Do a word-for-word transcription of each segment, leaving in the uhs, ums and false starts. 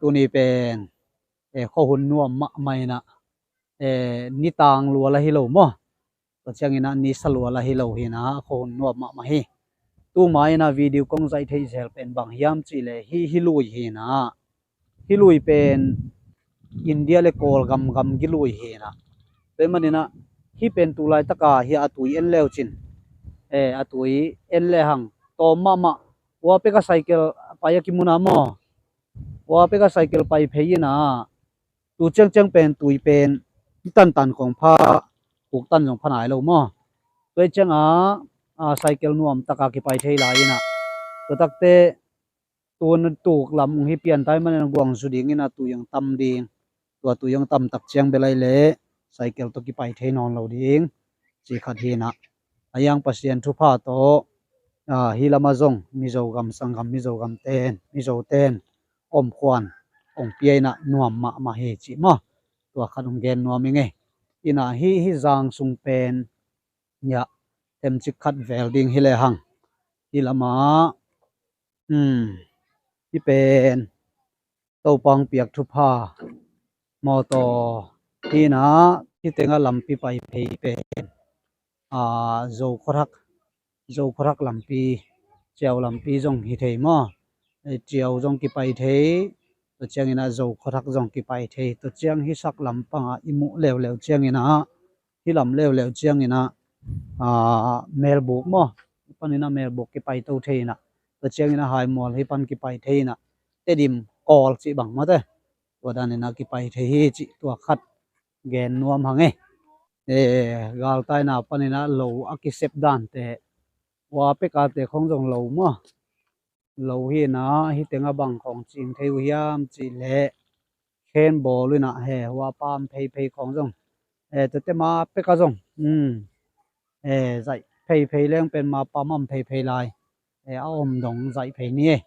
tuni pen, eh, khuahun nuam mahmah inah, eh, nitang lua la hi lo maw? Tua cianginah nisa lua la hi lo hinah khuahun nuam mahmah hi. Tuma inah video kong zaih theih zel pen bang hiam cihleh hih, hih lui hinah. Hih lui pen India le Kawlgam gamgi lui hinah. Tua ahih maninah hih pen tu laitaka hih a tui en leucin, eh, a tui en lehang tawm mahmah. Ua peka cycle pai a kimuna maw? Ua peka cycle pai phei inah tu ciangciang pen tui pen i tantan kong pha, kuk tan zong pha nai lo maw? Tua ciangah, a, cycle nuam taka kipai thei lai inah. Tua takte tun tuk lam ung hi pian tai manin guangzu ding inah tui ang tam ding. Tua tui ang tam tak ciang belai le cycle tawh kipai thei nawn lo ding. Ci khat hinah. A yang Pasian thupha tawh, a, hih lamah zong Mizo gam, sanggam Mizo gam ten, Mizo ten om khuan ong pia inah nuam mahmah hi ci maw? Tua khat ong gen nuam ing ei. Inah hih, hih zang sung pen, ya, themcik khat vel ding hi lehang. Hih lamah, hmm, hih pen Topa ong piak thupha mawtaw hinah, hih tengah lampi pai phei pen, a, Zo khuathak, Zo khuathak lampi, Ciau lampi zong hi thei maw? Eh, Ciau zong kipai thei, tua cianginah Zo khuathak zong kipai thei. Tua ciang hih sak lampangah i muh leuleu cianginah, hih lam leuleu cianginah, a, Melbuk maw? Paninah Melbuk kipai to thei inah. Tua cianginah Haimual hih pan kipai thei inah. Tedim Kawl cih bang mawte. Tua daninah kipai thei hi cih tua khat gen nuam hang ei. Eh, galtaina paninah lo a kisep dante, ua pekate khong zong lo maw? Lo hinah hih tengah bang khong cing thei uh hiam cihleh khen bawl uh inah he, hua pam pheiphei khong zong, eh, tete ma peka zong, hmm, eh, zaih pheiphei leng pen ma pam am pheiphei lai, eh, a om dong zaih phei ni ei.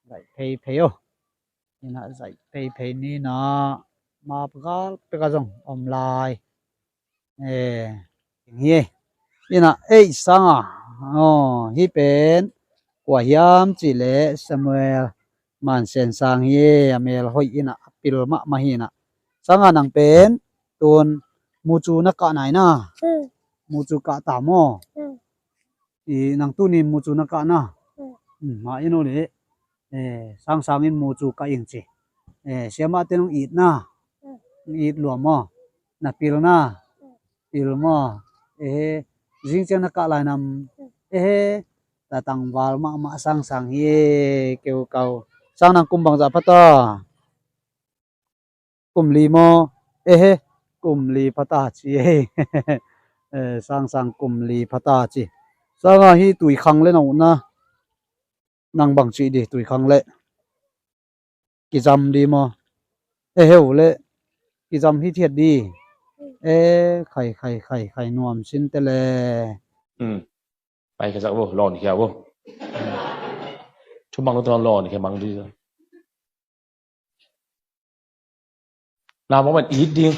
Zaih pheiphei oh. Inah zaih pheiphei ni inah map gal peka zong om lai. Eh, hi ei. Inah ei sanga, oh, hih pen kua hiam cihleh Samuel Mansen sang hi ei, a mel hoih inah a pil mahmah hi inah. Sanga nang pen tun mucu na kah nai na. Hmm. Mucu kah ta maw? Hmm. I nang tuni mucu na kah na. Hmm. Hmm, ma in uh leh, eh, sangsang in mucu kah ing ci. Eh, siamahte nong it na. Hmm. It lua maw? Na pil na. Hmm. Pil maw? Eh, zing ciang na kah lai nam. Hmm. Eh, tatang val mahmah sangsang hi, eh, keu kau. Sang nang kum bangzah pha ta? Kum li maw? Ehe, kum li pha ta ci ei. Eh, sangsang kum li pha ta ci. Sanga hih tuikhang le na uh na. Nang bang cih di tuikhang le. Kizam di maw? Ehe uh le. Kizam hi thiat di. Eh, khai, khai, khai, khai nuam sin te le. Hmm. Pai khia sak vo, lawn khia vo. Thumang lo tawh lawn khia mang di. Na mawk man it ding.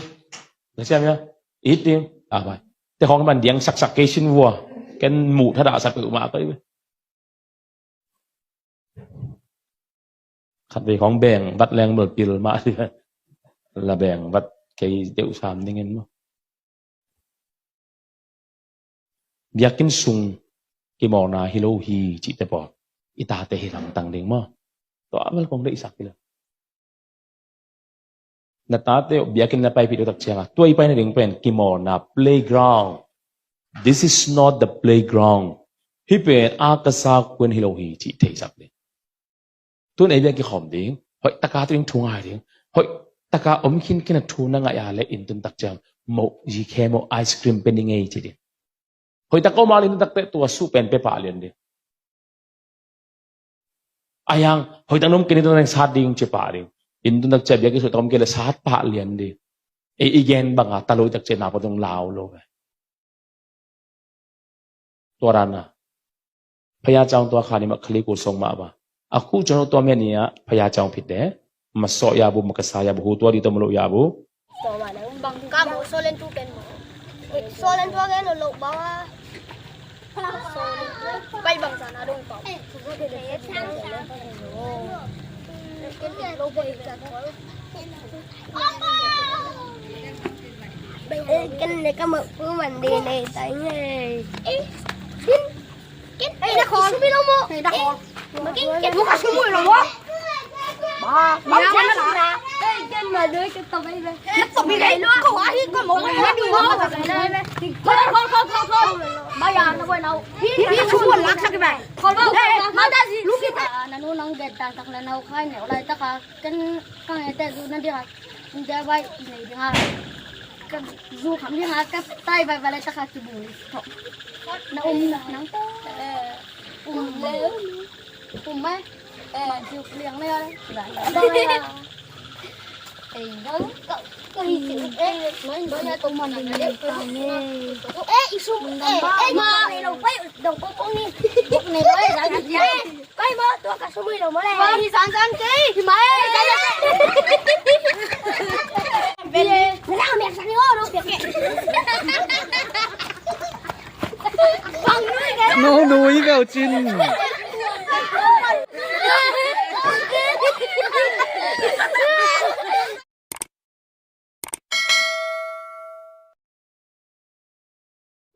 Na siam ia? It ding. A pai. Te khong man diang saksak kei sin vua. Ken muh thadah sak peuhmah kei ve. Khatvei khong beng vat leng bel pil mah. La beng vat kei deuh sam dingin maw? Biakinn sung kimawlna hi lo hi cihte pawl i tate hi lamtang ding maw? Tua vel kong deihsak hi lo. Na tate uh biakinn na paipih lo tak cianga tua i paina ding pen kimawlna playground. This is not the playground. Hih pen a ka sa kuen hi lo hi cih theisak ding. Tun ei bia kikhawm ding, hoih taka tu ding thu ngai ding, hoih taka om khinkhin a thu na ngaih a le inn tun tak ciang moh, zikhe moh, ice cream pe ni ngei ci ding. Hoih taka om a le inn tun tak teh tua suh pen pe pah lian ding. A yang hoih tak na om kei ni tun tak sat ding ci pah ding. Inn tun tak ciang bia kisuh tak om kei le sat pah lian ding. Ei i gen banga ta lo tak ciang na pa tung lau lo ve. Tua dan a phaya caung tua kha ni mah khali kul song mah ba. A khu cun tua mia ni a phaya caung phit de. Ma sawh ya bu, ma ka sa ya bu, hu tua di tua ma lo ya bu. Ka mo solen tu ken mo. Solen tua ken lo ba. Pai bang sana dong pa. Ken le ka mawhpuak man ding nei ta ing ei. Ken, ei, na khol. Sumi lo mo. Ei, na khol. Ken, ken, mo ka sumi lo mo. Ba, ba, ken na la. Ei, ken ma doi, ken to bai bai. Na to bi dai lo. Ko ahi ko mo. Khol, khol, khol, khol, khol. Ba ya na boy nau. Hi, hi, sumi lak sa ki bai. Khol ba. Ei, ma da si. Lu ki. Ah, na nu nang get dan tak la nau khai ne. Olai ta ka. Ken kang ete zu na dia. India bai ne dia. Ka zu kham dia ka tai bai bai lai ta ka ki bu. Na um na nang. Eh, um le. Um mai. Eh, ju liang le. Ei, dong. Ko hi ti. Eh, mai dong ya to man na le. Eh, i sum. Eh, eh, ma. Dong ko ko ni. Ko ni lo eh. Kai mo, tua ka sumui lo mo le. Wa hi san san kei. Hi mai. Bele. Bele, me sa ni o lo pia ke. Bang nui ke. No, no, i kau cin.